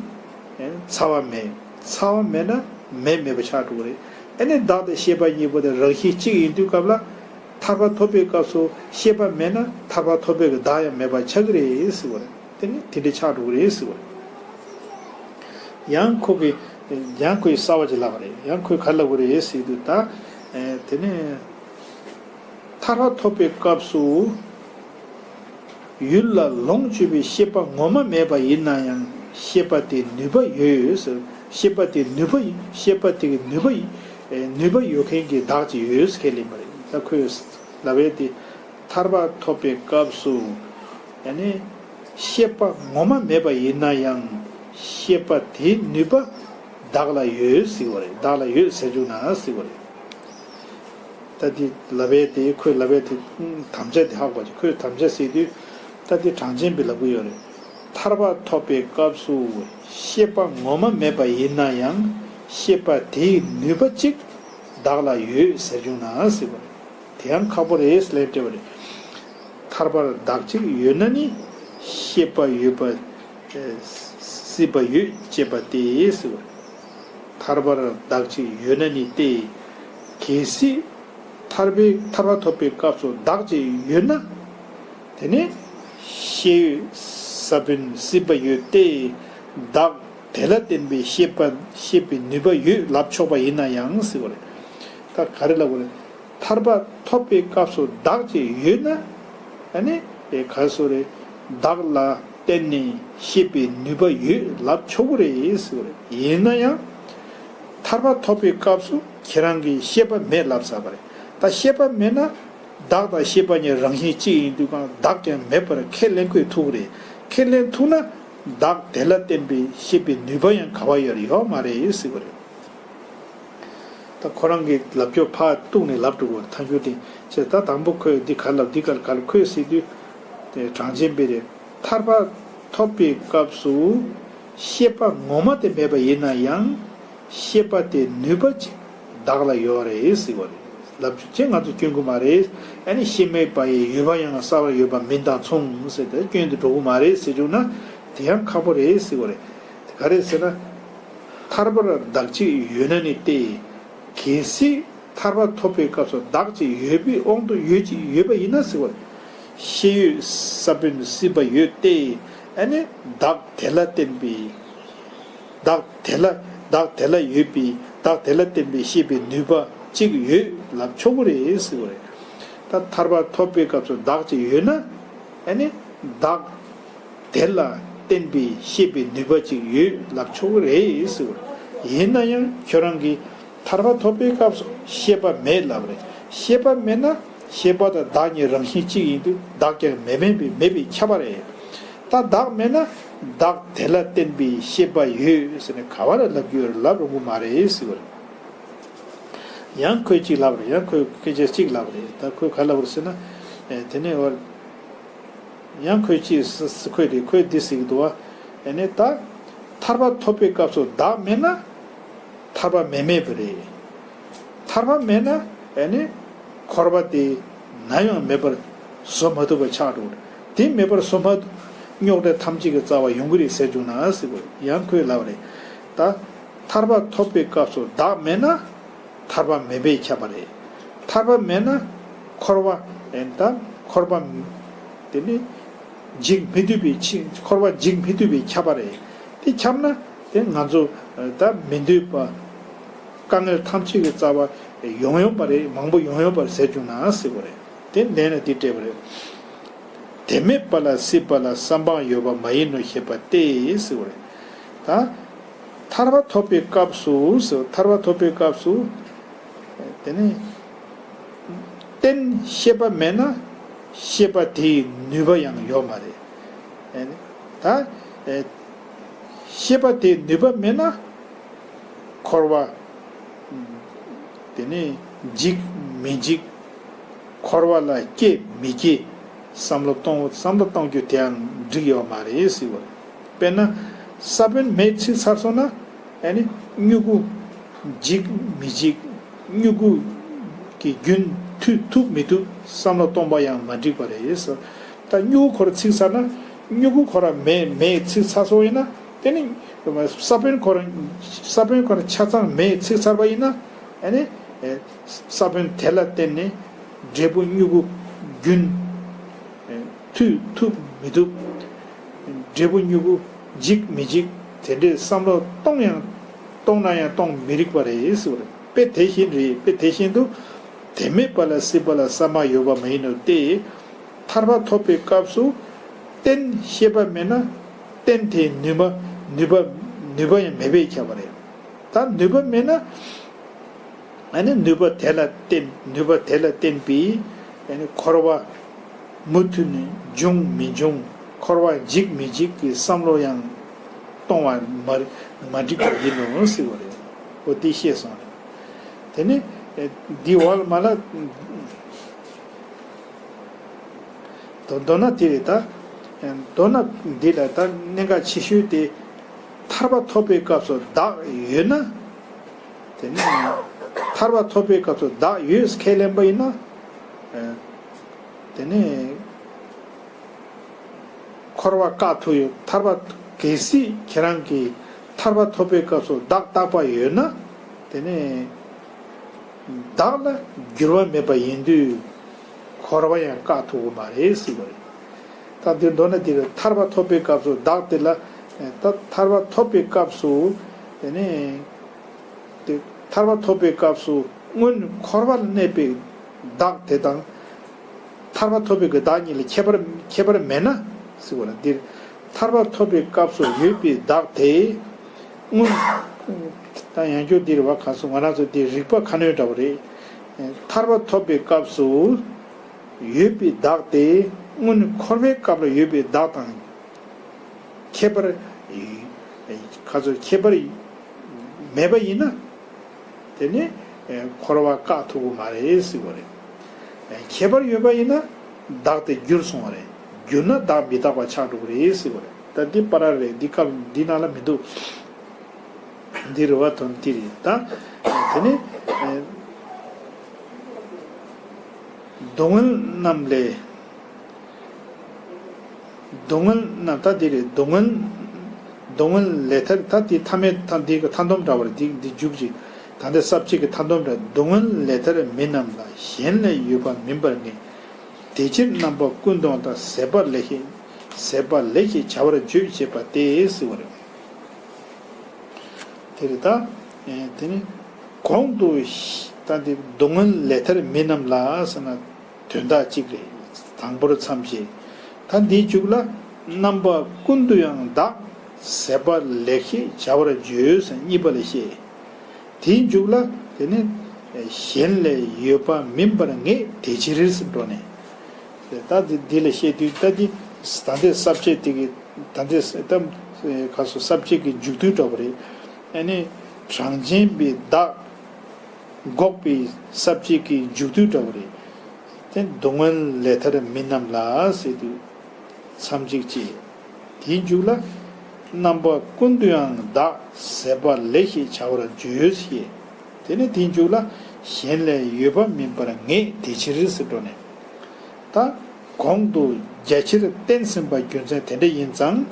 ཚ་བ་མེད། ཚ་བ་མེད་ན་མེ་མེད་པ་ཆགས་འགྲོ་གི་རེད། ཨ་ནི་བདག་དང་ཤེས་པ་གཉིས་པོ་དེ་རང་བཞིན་གཅིག་ཡིན་དུས་སྐབས་ལ། ཐར་པ་ཐོབ་པའི་སྐབས་སུ་ཤེས་པ་མེད་ན་ཐར་པ་ཐོབ་པའི་གི་བདག་ཡང་མེད་པ་ཆགས་ཀྱི་རེད་ཟེར་བ་རེད། དེ་ནི་དེ་འདྲ་ཆགས་འགྲོ་གི་རེད་ཟེར་བ་རེད། ཡང་ཁོ་གི། ཡང་ཁོས་གསར་བ་ཅིག་ལབ་པ་རེད། ཡང་ཁོས་ག་རེ་ལབ་དགོས་རེད་ཟེར་དུས་ད། ཨེ། དེ་ནས་ཐར་པ་ཐོབ་པའི་སྐབས་སུ་ཡུལ་ལ་ལོངས་སྤྱོད་པའི་ཤེས་པ་ངོ་མ་མེད་པ་ཡིན་ན་ཡང་ཤེས་པ་དེ་ནུས་པ་ཡོད་ཟེར། ཤེས་པ་དེ་ནུས་པ་ཡིན། ཤེས་པ་དེ་གི་ནུས་པ་ཡིན། ཨེ། ནུས་པ་ཡོད་མཁན་གྱི་བདག་ཅིག་ཡོད་ཟེར་ཁས་ལེན་པ་རེད། ད་ཁོས་ལབ་པའི་དེ། ཐར་པ་ཐོབ་པའི་སྐབས་སུ། ཡ་ནི། ཤེས་པ་ངོ་མ་མེད་པ་ཡིན་ན་ཡང་། ཤེས་པ་དེའི་ནུས་པ་བདག་ལ་ཡོད་ཟེར་བ་རེད། བདག་ལ་ཡོད་ཟེར་བཅུག་ན་ཟེར་བ་རེད། ད་དེ་ལབ་པའི་དེ། ཁོས་ལབ་པའི་དེ་དམ་བཅའ་དེ་ཧ་གོ་ཅིག་ཁོས་དམ་བཅའ་ཟེར་དུས། ད་དེ་གྲངས་ཅན་པས་ལབ་གི་ཡོད་རེད། ཐར་པ་ཐོབ་པའི་སྐབས་སུ་ཤེས་པ་ངོ་མ་མེད་པ་ཡིན་ན་ཡང་ཤེས་པ་དེའི་ནུས་པ་གཅིག་བདག་ལ་ཡོད་ཟེར་བཅུག་ན་ཟེར་བ་རེད། དེ་ཡང་ཁག་པོ་རེད་ལབ་སྤྲད་པ་རེད། ཐར་པར་བདག་གཅིག་ཡོད་ན་ནི། ཤེས་པ་ཡོད་པ། ཨེ། སྲིད་པ་ཡོད་ཅེས་པ་སྟེ་ཟེར་བ། ཐར་པར་བདག་གཅིག་ཡོད་ན་ནི་སྟེ། གལ་སྲིད་ཐར་པའི། ཐར་པ་ཐོབ་པའི་སྐབས་སུ་བདག་གཅིག་ཡོད་ན། དེ་ནི་ཤེས་ཡོད་ས་བོན་སྲིད་པ་ཡོད་དེ། བདག་དེ་ལ་བརྟེན་པའི་ཤེས་པ། ཤེས་པའི་ནུས་པ་ཡོད་ལབ་ཆོག་པ་ཡིན་ན་ཡང་ཟེར་བ་རེད། ད་ག་རེ་ལབ་དགོས་རེད། ཐར་པ་ཐོབ་པའི་སྐབས་སུ་བདག་ཅིག་ཡོད་ན། ཨ་ནི། ཨེ། ག་རེ་ཟེར་རེད། བདག་ལ་བརྟེན་ནས་ཤེས་པའི་ནུས་པ་ཡོད་ལབ་ཆོག་གི་རེད་ཟེར་བ་རེད། ཡིན་ན་ཡང་། ཐར་པ་ཐོབ་པའི་སྐབས་སུ་ཁྱེད་རང་གིས་ཤེས་པ་མེད་ལབ་ཚར་བ་རེད། ད་ཤེས་པ་མེད་ན། བདག་དང་ཤེས་པ་གཉིས་རང་བཞིན་གཅིག་ཡིན་དུས་གང་བདག་ཀྱང་མེད་པར་ཁས་ལེན་དགོས་ཐུག་རེད། ཁས་ལེན་ཐུག་ན། བདག་དེ་ལ་བརྟེན་པའི་ཤེས་པའི་ནུས་པ་ཡང་ག་བ་ཡོད་ཡོད་མ་རེད་ཟེར་བ་རེད། ད་ཁོ་རང་གི་ལབ་ཕྱོགས་ཕར་གཏུགས་ནས་ལབ་འགྲོ་བར་ཐལ་འགྱུར་དེ་བྱས། ད་དང་པོ་ཁོས་འདི་ག་ལབ། འདི་ག་ལ་ག་ལ་ཁོས་ཟེར་དུས། དེ་གྲངས་ཅན་པས་རེད། ཐར་པ་ཐོབ་པའི་སྐབས་སུ་ཤེས་པ་ངོ་མ་དེ་མེད་པ་ཡིན་ན་ཡང་། ཤེས་པ་དེ་ནུས་པ་ཅིག་བདག་ལ་ཡོད་རེད་ཟེར་བ་རེད། ལབ་རྒྱུ་ཅན་ང་ཚོ་སྐྱོན་གྱི་མ་རེད། ཨ་ནི་ཤེས་མེད་པ་ཡི་ཡོད་པ་ཡང་གསར་བ་ཡོད་པ་མིན་དང་མཚུངས་ཟེར་ཏེ་སྐྱོན་དུ་འགྲོ་གི་མ་རེད་ཟེར་བྱུང་ན། དེ་ཡང་ཁག་པོ་རེད་ཟེར་བ་རེད། ག་རེ་ཟེར་ན། ཐར་པར་བདག་གཅིག་ཡོད་ན་ནི་སྟེ། གལ་སྲིད་ཐར་པ་ཐོབ་པའི་སྐབས་སུ་བདག་ཅིག་ཡོད་པའི་དབང་དུ་ཡོད་ཅིག་ཡོད་པ་ཡིན་ན་ཟེར་བ། ཤེས་ཡོད་ས་བོན་སྲིད་པ་ཡོད་དེ། ཨ་ནི་བདག་དེ་ལ་བརྟེན་པའི། བདག་དེ་ལ། བདག་དེ་ལ་ཡོད་པའི། བདག་དེ་ལ་བརྟེན་པའི་ཤེས་པའི་ནུས་པ་གཅིག་ཡོད་ལབ་ཆོག་གི་རེད་ཟེར་བ་རེད། ད་ཐར་པ་ཐོབ་པའི་སྐབས་སུ་བདག་ཅིག་ཡོད་ན། ཨ་ནི་བདག་དེ་ལ་བརྟེན་པའི་ཤེས་པའི་ནུས་པ་ཅིག་ཡོད་ལབ་ཆོག་གི་རེད་ཟེར་བ་རེད། ཡིན་ན་ཡང་ཁྱོད་རང་གིས་ཐར་པ་ཐོབ་པའི་སྐབས་སུ་ཤེས་པ་མེད་ལབ་རེད། ཤེས་པ་མེད་ན་ཤེས་པ་དང་བདག་གཉིས་རང་བཞིན་གཅིག་ཡིན་དུས་བདག་ཀྱང་མེད་མིན་པའི་མེད་པས་ཁྱབ་པ་རེད། ད་བདག་མེད་ན་བདག་དེ་ལ་བརྟེན་པའི་ཤེས་པ་ཡོད་ཟེར་ནས་ག་བ་ལ་ལབ་རྒྱུ་ཡོད་རེད། ལབ་རུང་གི་མ་རེད་ཟེར་བ་རེད། ཡང་ཁོས་གཅིག་ལབ་རེད། ཡང་ཁོས་སྐད་ཆ་གཅིག་ལབ་རེད། ད་ཁོས་ག་ལབ་རེད་ཟེར་ན། ཨེ། དེ་ནས་བར། ཡང་ཁོས་ཅི་ཟེར། ཁོས་དེ། ཁོས་འདི་ཟེར་གྱི་འདུག་བ། ཨ་ནི་ད་ཐར་པ་ཐོབ་པའི་སྐབས་སུ་བདག་མེད་ན་ཐར་པ་མེད་མེད་པ་རེད། ཐར་པ་མེད་ན། ཨ་ནི་འཁོར་བ་དེ་ནམ་ཡང་མེད་པར་བཟོ་མ་ཐུབ་པ་ཆགས་འགྲོ་གི་རེད། དེ་མེད་པར་བཟོ་མ་ཐུབ། རྙོག་དྲ་ཐམས་ཅད་ཀྱི་རྩ་བ་ཡོང་གི་རེད་ཟེར་བྱུང་ན་ཟེར་གྱི་ཡོད། ཡང་ཁོས་ལབ་རེད། ད་ཐར་པ་ཐོབ་པའི་སྐབས་སུ་བདག་མེད་ན། ཐར་པ་མེད་པས་ཁྱབ་པ་རེད། ཐར་པ་མེད་ན་འཁོར་བ། ཨེ། ད་འཁོར་བ་དེ་ནི་འཇིག་མི་ཐུབ་པའི་ཕྱིར། འཁོར་བ་འཇིག་མི་ཐུབ་པས་ཁྱབ་པ་རེད། དེ་ཁྱབ་ན་དེ་ང་ཚོ་ད་མི་འདོད་པ་དཀའ་ངལ་ཐམས་ཅད་ཀྱི་རྩ་བ་ཡོང་ཡོང་པ་རེད། མང་པོ་ཡོང་ཡོང་པ་རེད་ཟེར་བྱུང་ན་ཟེར་བ་རེད། དེ་ལན་ལ་འདི་སྤྲད་པ་རེད། དེ་མེད་པ་ལ་སྲིད་པ་ལ་བསམ་པའང་ཡོད་པ་མ་ཡིན་ནོ་ཞེས་པ་སྟེ་ཟེར་བ་རེད། ད་ཐར་པ་ཐོབ་པའི་སྐབས་སུ་ཟེར། ཐར་པ་ཐོབ་པའི་སྐབས་སུ། དེ་ནི་རྟེན་ཤེས་པ་མེད་ན་ ཤེས་པ་དེའི་ནུས་པ་ཡང་ཡོད་མ་རེད། ཨེ་ནི། ད་ཨེ་ཤེས་པ་དེའི་ནུས་པ་མེད་ན། འཁོར་བ་དེ་ནི་འཇིག་མི་འཇིག་འཁོར་བ་ལ་སྐྱེ་མི་སྐྱེ། བསམ་བློ་གཏོང་བསམ་བློ་གཏོང་རྒྱུ་དེའང་འགྲིག་ཡོད་མ་རེད་ཟེར་བ་རེད། དཔེར་ན། ས་བོན་མེ་ཚིག་ཚར་སོང་ན། ཨ་ནི་སྨྱུ་གུ་འཇིག་མི་འཇིག་སྨྱུ་གུ་གི་རྒྱུན་མཐུད་ཐུབ་མི་ཐུབ་བསམ་བློ་གཏོང་པ་ཡང་མ་འགྲིག་པ་རེད་ཟེར། ད་སྨྱུ་གུ་ཁོ་ར་ཚིག་ཚར་ན། སྨྱུ་གུ་ཁོ་ར་མེ་མེ་ཚིག་ཚར་སོང་ཡིན་ན། དེ་ནི་ས་བོན་ཁོ་ར་ས་བོན་ཁོ་ར་ཆ་ཚང་མེ་ཚིག་ཚར་བ་ཡིན་ན། ཨ་ནི་ས་བོན་དེ་ལ་བརྟེན་ནས་འབྲས་བུ་སྨྱུ་གུ་རྒྱུན་མཐུད་ཐུབ་མི་ཐུབ། འབྲས་བུ་སྨྱུ་གུ་འཇིག་མི་འཇིག་དེ་འདྲའི་བསམ་བློ་གཏོང་ཡང་གཏོང་ན་ཡང་གཏོང་མི་རིགས་པ་རེད་ཟེར་བ་རེད། དཔེ་དེ་བཞིན་རེད། དཔེ་དེ་བཞིན་དུ། དེ་མེད་པ་ལ་སྲིད་པ་ལ་ས་མ་ཡོད་པ་མ་ཡིན་ནོ་སྟེ། ཐར་པ་ཐོབ་པའི་སྐབས་སུ་རྟེན་ཤེས་པ་མེད་ན་རྟེན་དེའི་ནུས་པ་ནུས་པ་ནུས་པ་ཡང་མེད་པས་ཁྱབ་པ་རེད། ད་ནུས་པ་མེད་ན། ཨ་ནི་ནུས་པ་དེ་ལ་བརྟེན་ནུས་པ་དེ་ལ་བརྟེན་པའི་ཨ་ནི་འཁོར་བ་མུ་མཐུད་ནས་འབྱུང་མི་འབྱུང་འཁོར་བ་འཇིག་མི་འཇིག་གི་བསམ་བློ་ཡང་གཏོང་བ་མ་མ་འགྲིག་པ་ཡིན་ནོ་ཟེར་བ་རེད། འོ་དེ་ཤེས་སོང་རེད། དེ་ནི་འདི་འོག་ལ་མ་ལ། མདོར་མདོར་ན་དེ་རེད་ད། མདོར་ན་འདི་ལ་ད་གནད་འགག་ཆེ་ཤོས་དེ། ཐར་པ་ཐོབ་པའི་སྐབས་སུ་བདག་ཡོད་ན། དེ་ནས་ཐར་པ་ཐོབ་པའི་སྐབས་སུ་བདག་ཡོད་ཁས་ལེན་པ་ཡིན་ན། དེ་ནས་འཁོར་བ་བཀག་ཐུབ་ཡོད། ཐར་པ་གལ་སྲིད་ཁྱེད་རང་གིས་ཐར་པ་ཐོབ་པའི་སྐབས་སུ་བདག་རྟག་པ་ཡོད་ན། དེ་ནས། བདག་ལ་འགྱུར་བ་མེད་པ་ཡིན་དུས། འཁོར་བ་ཡང་བཀག་ཐུབ་ཀྱི་མ་རེད་ཟེར་བ་རེད། ད་འདིར་མདོར་ན་འདིར་ཐར་པ་ཐོབ་པའི་སྐབས་སུ་བདག་དེ་ལ། ད་ཐར་པ་ཐོབ་པའི་སྐབས་སུ། དེ་ནས། དེ་ཐར་པ་ཐོབ་པའི་སྐབས་སུ་སྔོན་འཁོར་བ་ལ་གནས་པའི་བདག་དེ་དང་། ཐར་པ་ཐོབ་པའི་གི་བདག་གཉིས་ལ་ཁྱད་པར་ཁྱད་པར་མེད་ན་ཟེར་བ་ལ། འདིར་ཐར་པ་ཐོབ་པའི་སྐབས་སུ་ཡོད་པའི་བདག་དེ་སྔོན། ད་ཡང་བསྐྱར་འདིར་བ་ག་སོ་ང་རང་ཚོ་འདིར་རིགས་པ་ཁ་སྣོན་འདྲ་བོ་རེད། ཐར་པ་ཐོབ་པའི་སྐབས་སུ་ཡོད་པའི་བདག་དེ་སྔོན་འཁོར་བའི་སྐབས་ལ་ཡོད་པའི་བདག་དང་ཁྱད་པར། ག་ཚོད་ཁྱད་པར་མེད་པ་ཡིན་ན། དེ་ནི་འཁོར་བ་བཀག་ཐུབ་ཀྱི་མ་རེད་ཟེར་བ་རེད། ཁྱད་པར་ཡོད་པ་ཡིན་ན་བདག་དེ་འགྱུར་སོང་བ་རེད། འགྱུར་ན་བདག་མི་རྟག་པ་ཆགས་འགྲོ་གི་རེད་ཟེར་བ་རེད། ད་འདི་པར་རེད། འདི་སྐབས་འདི་ནང་ལ་མི་འདུག་འདི་རེད་བ། དོན་འདི་རེད་ད། དེ་ནི་སྡུག་བསྔལ་རྣམས་ལས། སྡུག་བསྔལ་རྣམས་ད་འདི་རེད། སྡུག་བསྔལ། སྡུག་བསྔལ་ལས་ཐར། ད་འདི་མཐའ་མའི་མཐའ་འདི་གི་མཐའ་སྡོམ་འདྲ་བ་རེད། འདི་འདི་མཇུག་ཅིག་ད་འདི་ས་བཅད་ཀྱི་མཐའ་སྡོམ་འདྲ། སྡུག་བསྔལ་ལས་ཐར་མི་རྣམས་ལ། གཞན་ལས་འོས་པ་མིན་པར་ངེས། དེ་ཕྱིར་རྣམ་པ་ཀུན་ཏུའང་བདག་ཟད་པ་ལེགས་ཞེས། ཟད་པ་ལེགས་ཞེས་བྱ་བར་བརྗོད་ཅེས་པ་སྟེ་ཟེར་བ་རེད། དེ་རེད་ད། དེ་ནི་གོང་དུ་ད་འདི་སྡུག་བསྔལ་ལས་ཐར་མི་རྣམས་ལ་ཟེར་ན། དོན་དག་གཅིག་རེད། དང་པོར་མཚམས་བཅད། ད་འདིའི་མཇུག་ལ། རྣམ་པ་ཀུན་ཏུ་ཡང་བདག་ཟད་པ་ལེགས་ཞེས་བྱ་བར་བརྗོད་ཟེར་གཉིས་པ་ལ་བཤད། དེའི་མཇུག་ལ་དེ་ནི་གཞན་ལས་འོས་པ་མིན་པར་ངེས་དེ་ཕྱིར་ཟེར་འགྲོ་ནས། ད་འདི་འདི་ལ་བཤད་དུས་ད་འདི་ད་ལྟའི་ས་བཅད་དེ་གི་ད་ལྟའི་ད་ག་སོ་ས་བཅད་ཀྱི་མཇུག་སྡུད་འདྲ་པོ་རེད། ཨ་ནི་གྲངས་ཅན་པའི་བདག་འགོག་པའི་ས་བཅད་ཀྱི་མཇུག་སྡུད་འདྲ་བོ་རེད། དེ་སྡུག་བསྔལ་ལས་ཐར་མི་རྣམས་ལ་ཟེར་དུས་མཚམས་གཅིག་བཅད། དེའི་མཇུག་ལ། རྣམ་པ་ཀུན་ཏུ་ཡང་བདག་ཟད་པ་ལེགས་ཞེས་བྱ་བར་བརྗོད་ཞེས། དེ་ནས་དེའི་མཇུག་ལ། གཞན་ལས་འོས་པ་མིན་པར་ངེས་དེ་ཕྱིར་ཟེར་འགྲོ་ནས། ད་གོང་དུ་རྒྱ་ཆེར་བསྟན་ཟིན་པ་རྒྱུ་མཚན་དེ་འདྲ་ཡིན་ཙང་།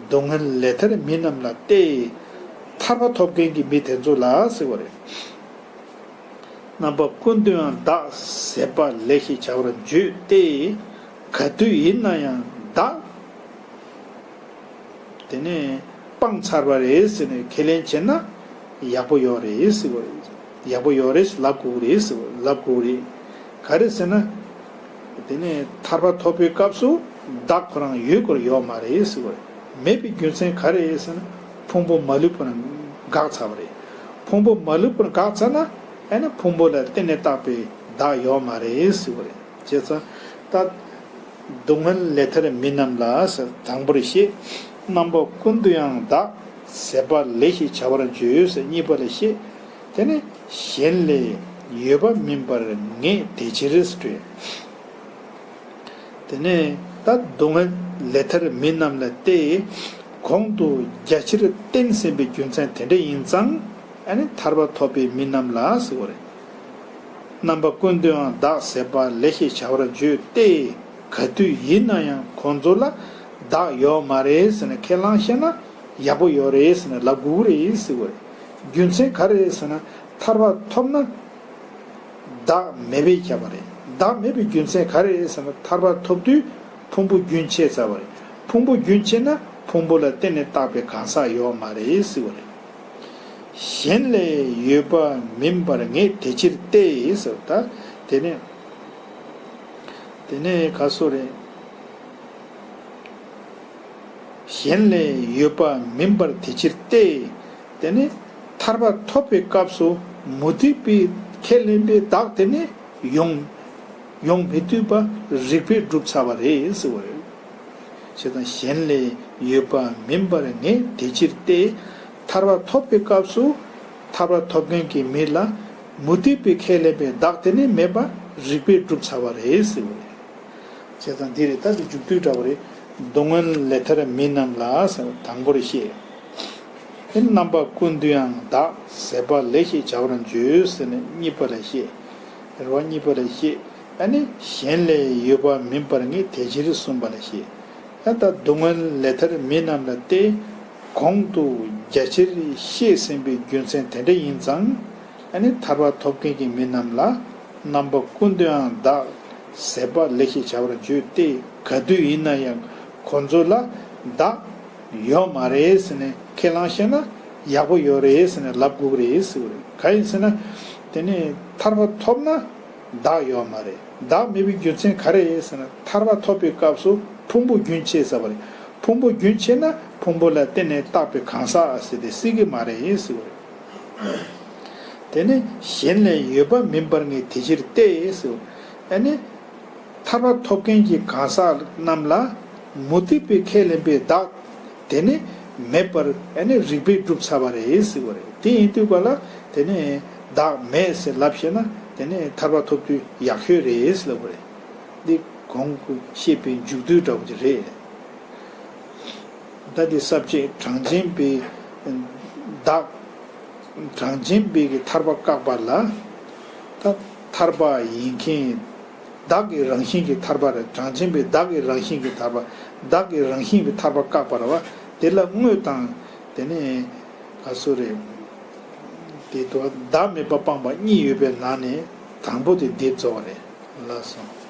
སྡུག་བསྔལ་ལས་ཐར་མི་རྣམས་ལ་སྟེ། ཐར་པ་ཐོབ་མཁན་གྱི་མི་དེ་ཚོ་ལ་ཟེར་བ་རེད། རྣམ་པ་ཀུན་ཏུ་ཡང་བདག་ཟད་པ་ལེགས་ཞེས་བྱ་བར་བརྗོད་དེ། ག་དུས་ཡིན་ན་ཡང་བདག་དེ་ནས་སྤངས་ཚར་བ་རེད་ཟེར་ནས་ཁས་ལེན་བྱས་ན་ཡག་པོ་ཡོད་རེད་ཟེར་བ་རེད། ཡག་པོ་ཡོད་རེད་ལབ་དགོས་རེད་ཟེར་བ་ལབ་དགོས་རེད། ག་རེ་ཟེར་ན། དེ་ནས་ཐར་པ་ཐོབ་པའི་སྐབས་སུ་བདག་ཁོ་རང་ཡོད་དགོས་ཡོད་མ་རེད་ཟེར་བ་རེད། མེད་པའི་རྒྱུ་མཚན་ག་རེ་རེད་ཟེར་ན། ཕུང་པོ་མ་ལུས་པར་འགག་ཚར་བ་རེད། ཕུང་པོ་མ་ལུས་པར་འགག་ཚར་ན་ཨ་ནི་ཕུང་པོ་ལ་བརྟེན་ནས་བཏགས་པའི་བདག་ཡོད་མ་རེད་ཟེར་བ་རེད། བྱས་ཙང་ད་ སྡུག་བསྔལ་ལས་ཐར་མི་རྣམས་ལ་ཟེར་དང་པོར་བཤད། རྣམ་པ་ཀུན་ཏུ་ཡང་བདག་ཟད་པ་ལས་ཞེས་བྱ་བར་བརྗོད་ཟེར་གཉིས་པ་ལ་བཤད། དེ་ནས་གཞན་ལས་ཡོད་པ་མིན་པར་ངེས་དེ་ཕྱིར་སྤྲོས། དེ་ནས་ད་སྡུག་བསྔལ་ལས་ཐར་མི་རྣམས་ལ་སྟེ། གོང་དུ་རྒྱ་ཆེར་བསྟན་ཟིན་པའི་རྒྱུ་མཚན་དེ་འདྲ་ཡིན་ཙང་། ཨ་ནི་ཐར་པ་ཐོབ་པའི་མི་རྣམས་ལ་ཟེར་བ་རེད། རྣམ་པ་ཀུན་ཏུ་ཡང་བདག་ཟད་པ་ལས་ཞེས་བྱ་བར་བརྗོད་དེ། ག་དུས་ཡིན་ན་ཡང་ཁོང་ཚོ་ལ་བདག་ཡོད་མ་རེད་ཟེར་ནས་ཁས་བླངས་བཤད་ན་ཡག་པོ་ཡོད་རེད་ཟེར་ནས་ལབ་དགོས་ཀྱི་རེད་ཟེར་བ་རེད། རྒྱུ་མཚན་ག་རེ་རེད་ཟེར་ན། ཐར་པ་ཐོབ་ན་བདག་མེད་པས་ཁྱབ་པ་རེད། བདག་མེད་པའི་རྒྱུ་མཚན་ག་རེ་རེད་ཟེར་ན། ཐར་པ་ཐོབ་དུས་ཕུང་པོ་རྒྱུན་ཆད་ཚར་བ་རེད། ཕུང་པོ་རྒྱུན་ཆད་ན་ཕུང་པོ་ལ་བརྟེན་ནས་བཏགས་པའི་གང་ཟག་ཡོད་མ་རེད་ཟེར་བ་རེད། གཞན་ལས་ཡོད་པ་མིན་པར་ངེས་དེ་ཕྱིར་ཏེ་ཟེར། ད་དེ་ནས་དེ་ནས་ག་སོ་རེད། གཞན་ལས་ཡོད་པ་མིན་པར་དེ་ཕྱིར་ཏེ། དེ་ནས་ཐར་པ་ཐོབ་པའི་སྐབས་སུ་མུ་སྟེགས་པའི་ཁས་ལེན་པའི་བདག་དེ་ནི་ཡོང་ཡོང་མི་ཐུབ་པ་རིགས་པས་གྲུབ་ཚར་བ་རེད་ཟེར་བ་རེད། བྱས་ཙང་གཞན་ལས་ཡོད་པ་མིན་པར་ངེས་དེ་ཕྱིར་ཏེ། ཐར་པ་ཐོབ་པའི་སྐབས་སུ་ཐར་པ་ཐོབ་མཁན་གྱི་མི་ལ་མུ་སྟེགས་པའི་ཁས་ལེན་པའི་བདག་དེ་ནི་མེད་པ་རིགས་པས་གྲུབ་ཚར་བ་རེད་ཟེར་བ་རེད། བྱས་ཙང་འདི་རེད། ད་འདི་མཇུག་བསྡུས་འདྲ་བོ་རེད། སྡུག་བསྔལ་ལས་ཐར་མི་རྣམས་ལ་ཟེར་དང་པོར་བཤད། དེ་རྣམ་པ་ཀུན་ཏུ་ཡང་བདག་ཟད་པ་ལས་ཞེས་བྱ་བར་བརྗོད་ཟེར་ནས་གཉིས་པ་ལ་བཤད། རེད་བ། གཉིས་པ་ལ་བཤད། ཨ་ནི་གཞན་ལས་ཡོད་པ་མིན་པར་ངེས་དེ་ཕྱིར་གསུངས་པ་ལ་བཤད། ཨ་ད་སྡུག་བསྔལ་ལས་ཐར་མི་རྣམས་ལ་སྟེ། གོང་དུ་རྒྱ་ཆེར་བཤད་ཟིན་པའི་རྒྱུ་མཚན་དེ་འདྲ་ཡིན་ཙང་། ཨ་ནི་ཐར་པ་ཐོབ་མཁན་གྱི་མི་རྣམས་ལ་རྣམ་པ་ཀུན་ཏུ་ཡང་བདག་ཟད་པ་ལས་ཞེས་བྱ་བར་བརྗོད་དེ། ག་དུས་ཡིན་ན་ཡང་ཁོ་ཚོ་ལ་བདག་ཡོད་མ་རེད་ཟེར་ནས་ཁས་བླངས་བཤད་ན་ཡག་པོ་ཡོད་རེད་ཟེར་ནས་ལབ་དགོས་ཀྱི་རེད་ཟེར་བ་རེད། གང་ཡིན་ཟེར་ན། དེ་ནས་ཐར་པ་ཐོབ་ན་བདག་ཡོད་མ་རེད། བདག་མེད་པའི་རྒྱུ་མཚན་ག་རེ་རེད་ཟེར་ན། ཐར་པ་ཐོབ་པའི་སྐབས་སུ་ཕུང་པོ་རྒྱུན་ཆད་ཚར་བ་རེད། ཕུང་པོ་རྒྱུན་ཆད་ན་ཕུང་པོ་ལ་བརྟེན་ནས་བཏགས་པའི་གང་ཟག་ཟེར་དེ་སྲིད་ཀྱི་མ་རེད་ཟེར་བ་རེད། དེ་ནི་གཞན་ལས་ཡོད་པ་མིན་པར་ངེས་དེ་ཕྱིར་ཏེ་ཟེར། ཨ་ནི་ཐར་པ་ཐོབ་མཁན་གྱི་གང་ཟག་རྣམས་ལ་མུ་སྟེགས་པའི་ཁས་ལེན་པའི་བདག་དེ་ནི་མེད་པར་ཨ་ནི་རིགས་པས་གྲུབ་ཚར་བ་རེད་ཟེར་བ་རེད། དེ་ཡིན་དུས་ག་ལ་དེ་ནི་བདག་མེད་ཟེར་ལབ་ཤེས་ན་དེ་ནི་ཐར་པ་ཐོབ་དུས་ཡག་ཤོས་རེད་ཟེར་ལབ་པ་རེད། འདི་གོང་གི་བཤད་པའི་མཇུག་བསྡུ་འདྲ་བོ་ཅིག་རེད། ད་འདི་ས་བཅད་གྲངས་ཅན་པའི་བདག་གྲངས་ཅན་པའི་གི་ཐར་པ་བཀག་པ་ལ། ད་ཐར་པ་ཡིན་མཁན་བདག་གི་རང་བཞིན་གྱི་ཐར་པ་རེད། གྲངས་ཅན་པའི་བདག་གི་རང་བཞིན་གྱི་ཐར་པ། བདག་གི་རང་བཞིན་གྱི་ཐར་པ་བཀག་པ་རེད་བ། དེ་ལ་དངོས་དང་། དེ་ནས་ག་སོ་རེད། དེ་དུ་བདག་མེད་པ་སྤངས་པ་གཉིས་ཡོད་པའི་ནང་ནས་དང་པོ་དེ་འདི་རྫོགས་རེད། ལགས་སོ།